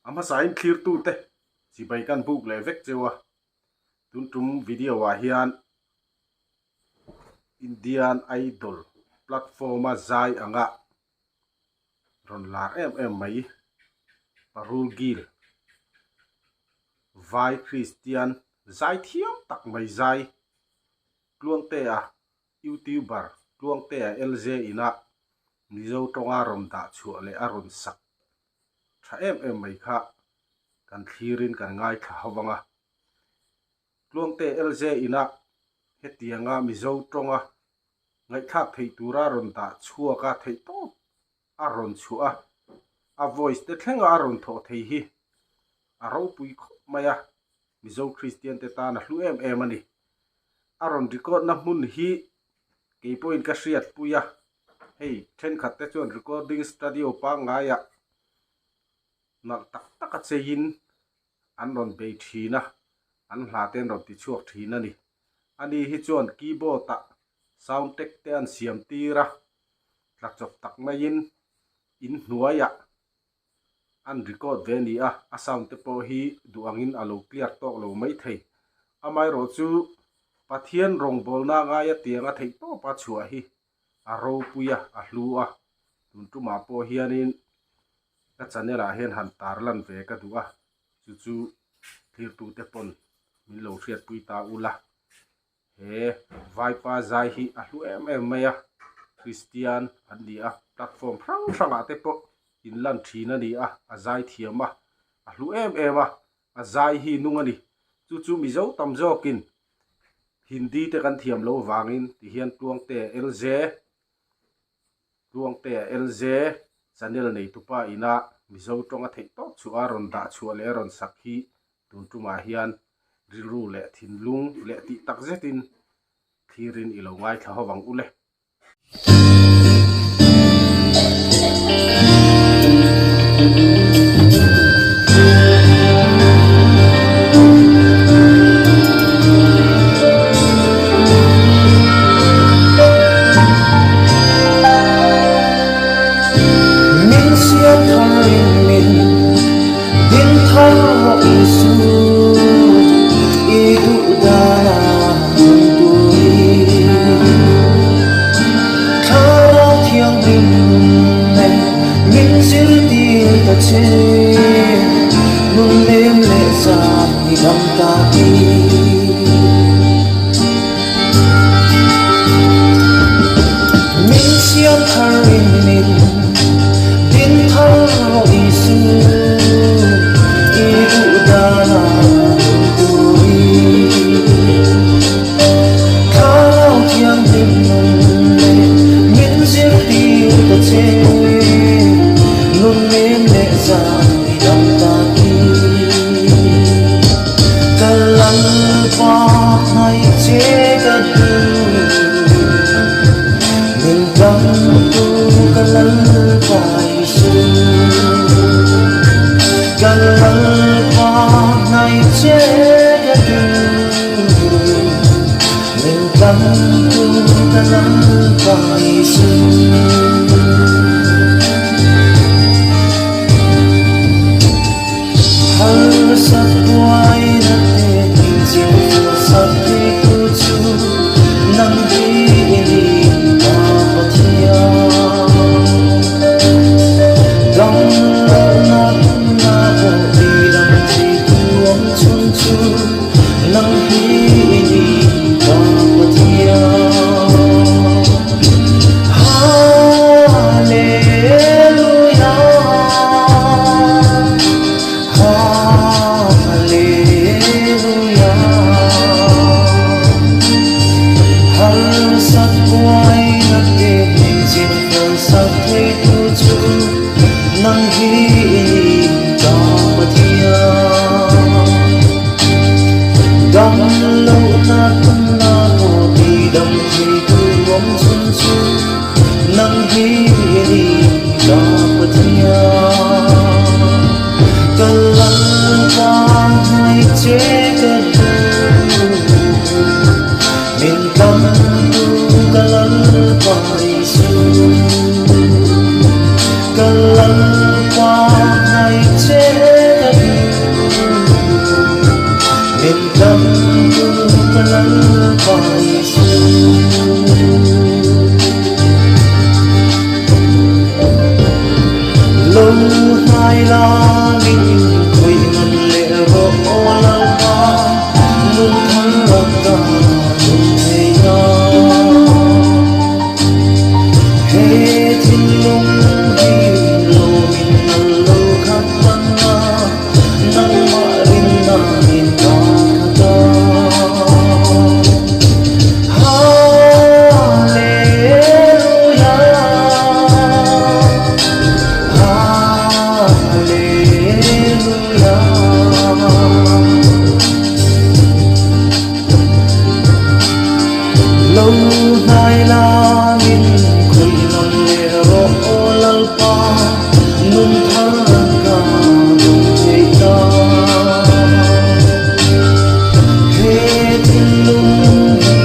A hmasain thlirtute chibai kan buk leh vek cheu a, tun tum video ah hian Indian Idol platform a zai anga rawn lar em em mai Parul Gill Vai Kristian zai thiam tak mai zai Tluangtea Youtuber Tluangtea LJ ina Mizo tawnga rawn dah chhuah leh a rawn sak tha em em mai kha kan thlirin kan ngaithla ho vang a. Tluangtea LJ ina hetianga Mizo tawnga ngaihthlak theih tura rawn dah chhuak a theih tawp a rawn chhuah a, a voice te thlenga a rawn thawh thei hi a ropui khawp mai a, Mizo Kristian te tan a hlu em em a ni. A rawn record na hmun hi kei pawhin ka hriatpui a, hei thenkhat te chuan recording studio pangngaiah nalh tak tak a cheiin an rawn bei thin a, an hla te an rawn ti chhuak thin a ni. Ani hi chuan keyboard ah sound tech te an siam tir a, tla chawp tak maiin in hnuaiah an record ve a ni a, a sound te pawh hi duh angin a lo clear tawk lo maithei. Amaherawhchu Pathian rawngbawlna ngaia tianga theih tawpa chhuah hi a ropui a, a hlu a, tun tumah pawh hianin ka channel ah hian han tarlan ve ka duh a, chu chu thirtute pawn min lo hriatpui ta ula, he vaipa zai hi a hlu em em mai a, Kristian an ni a, platform hrang hrangah te pawh inlan thin a ni a, a zai thiam a, a hlu em em a, a zai hi nung a ni, chu chu Mizo tam zawkin Hindi te kan thiam lo vangin tihian Tluangte LJ Tluangte LJ channel neitupa ina Mizo tawnga theih tawp chhuah a rawn dah chhuah leh a rawn sak hi tun tumah hian rilru leh thinlung leh tih tak zetin thlirin i lo ngaithla ho vang u le. Min siam thar in min din thar rawh Isu i duh dana nung turin Thlarau thianghlim nei min zirtir ta che nun lem leh zan i dam ta hi. Min siam thar in min din thar rawh Isu i duh dana nung turin Thlarau thianghlim nun leh min zirtir ta che nun nem leh zan i dam ta hi. Ka Lalpa hnaih che ka duh, min dangtu ka Lalpa Isu. Ka Lalpa hnaih che ka duh, min dangtu ka Lalpa Isu. Harsat buaina te inzir sak theitu chu nang hi i ni ka Pathian. Dam lohna hmunah pawh ti dam theitu awm chhun chu nang hi i ni ka Pathian. Hallelujah. Hallelujah Harsat buaina te min zin fel sak theitu chu nang hi i ni ka Pathian. Dam lohna tumna pawh ti dam theitu awm chhun chu Nang hi i ni ka Pathian, ka Lalpa hnuai che ka duh. Min tlantu ka Lalpa Isu, ka Lalpa. Lo hnai la min khawih ngan leh rawh aw Lalpa, nun thar rak ka nun thei na. He thinlung hi lawmin nal lo khat tan a, nangmah rinna in ka khat a. Hallelujah, Hallelujah. Lo hnai langin khawih nawn leh rawh aw Lalpa, nun thar ka nung thei ta. He thinlung hi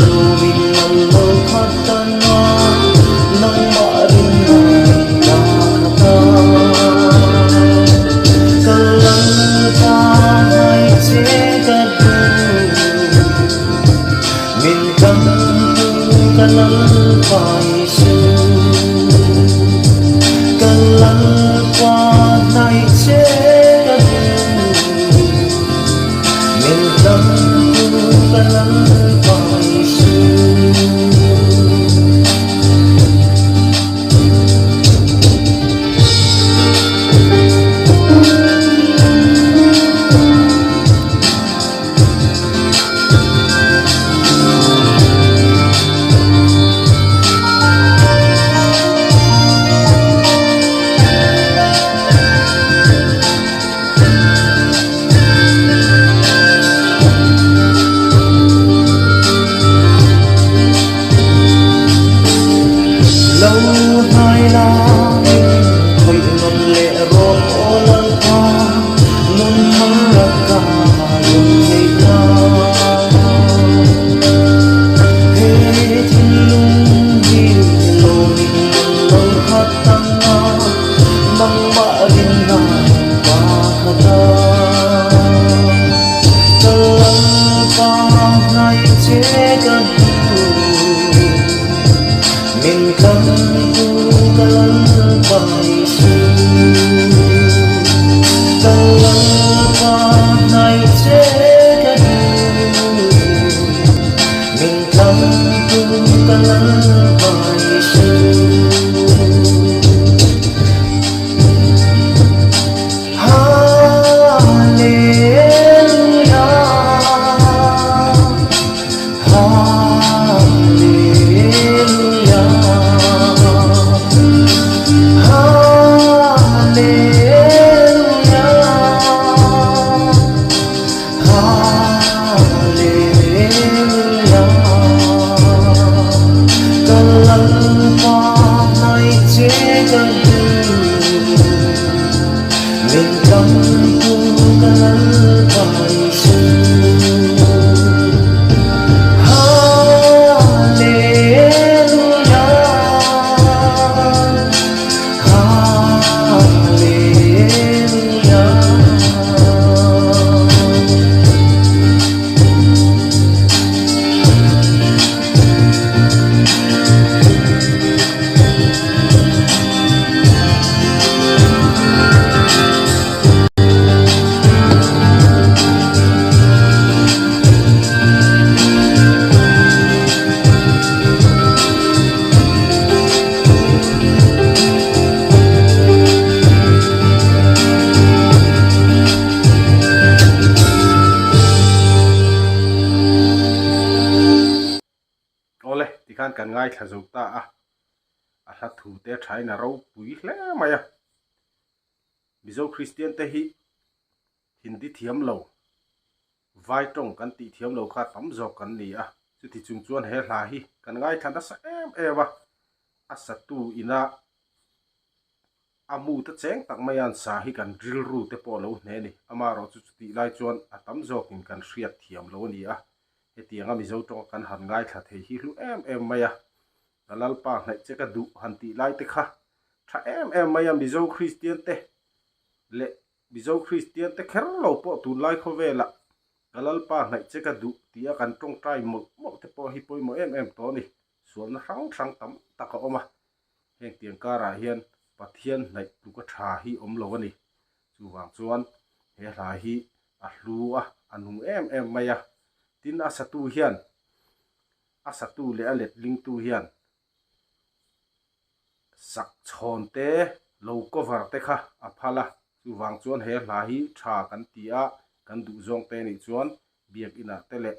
lawmin nal lo khat tan a, nangmah rinna in ka khat a. Ka Lalpa ngai che ka duh, min kan tu ka Lalpa Isu. Ka Lalpa hnaih che ka duh, min kan tu ka Lalpa Isu. Lo hnai la min khawih nawn leh rawh aw Lalpa, nun thar a ka lung theih na. He thinlung hi lawmin nawn lo khat ang a, nangmah rinna ka khat a. Ka Lalpa hnai che ka duh, min kan tu ka Lalpa Isu. Ka Lalpa hnai che ka duh, min kan tu ka Lalpa Isu. Hallelujah, Hallelujah, Hallelujah, Hallelujah. Ka Lalpa nai che ka duh. Min tam tu ka Lalpa Isu. Hallelujah, Hallelujah. Awle, tikhan kan ngaithla zo ta a, a hla thu te thain a ropui hle mai a. Mizo Kristian te hi Hindi thiam lo, Vai tawng kan tih thiam lo kha tam zawk kan ni a, chuti chung chuan he hla hi kan ngaithla nasa em em a, a satu ina a mu te cheng tak mai a an sa hi kan rilru te pawh a lo hne a ni. Amaherawhchu chutih lai chuan a tam zawkin kan hriat thiam lo a ni a, hetianga Mizo tawnga kan han ngaithla thei hi hlu em em mai a, ka Lalpa hnaih che ka duh han tih lai te kha tha em em mai a, Mizo Kristian te leh Mizo Kristian te kher lo pawh tunlai khawvelah ka Lalpa hnaih che ka duh tia kan tawngtai mawlh mawlh te pawh hi pawimawh em em tawh a ni. Sualna hrang hrang tam tak a awm a, heng tiang karah hian. Pathian hnaih tluka tha hi awm lo a ni. Chuvang chuan he hla hi a hlu a, a nung em em mai a. Tin, a satu hian, a satu leh a letlingtu hian sak chhawn te, lo cover te kha a phal a. Chuvang chuan he hla hi tha kan ti a, kan duh zawng te nih chuan biakinah te leh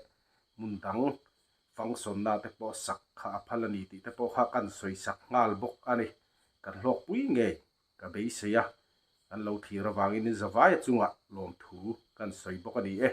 hmun dang function na te pawh sak kha a phal a ni tih te pawh kha kan sawi sak nghal bawk a ni. Kan hlawkpui ngei ka beisei a, kan lo thlir avangin in zavaia chungah lawmthu kan sawi bawk a ni e.